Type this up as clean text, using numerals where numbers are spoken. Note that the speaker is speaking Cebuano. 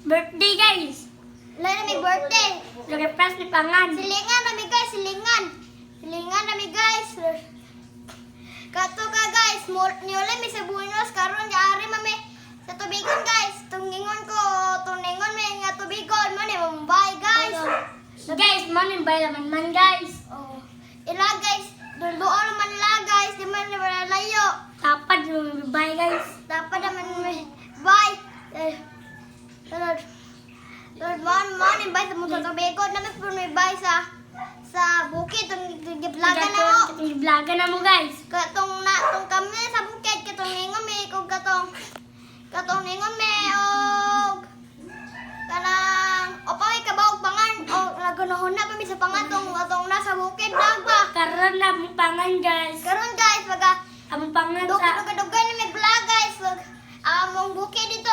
Birthday, guys. Wala na may birthday. Nag-press ni pangan. Silingan na mi, guys, silingan. Silingan na mi, guys. Kato ka, guys, niuli mi sa Buenos karon ari mami sa tubigon, guys. Tungingon ko, tuningon mi nga tubigon mo ni Mumbai, guys. Guys, mo ni bay laman man, guys. Oh. Ila, guys, dulduon naman la, guys, di man wala layo. Tapad mo bay, guys. Dapat naman may bye. Eh, Lord, Lord, man, man, bye sa mga tubigon namin po may bye sa bukid tong giblagan na mo. Katong vlogan na mo, guys. Katong na tong kami sa bukid katong ningon mi kog katong ningon mi og kanang opawi kabawog pangan o nagunahon na pa mi sa pangan tong atong nasa bukid nagba. Karon na mo pangan, guys. Karon, guys, maga Among pangan dugay sa dugay dugay na may vlog, guys. Mag among bukid dito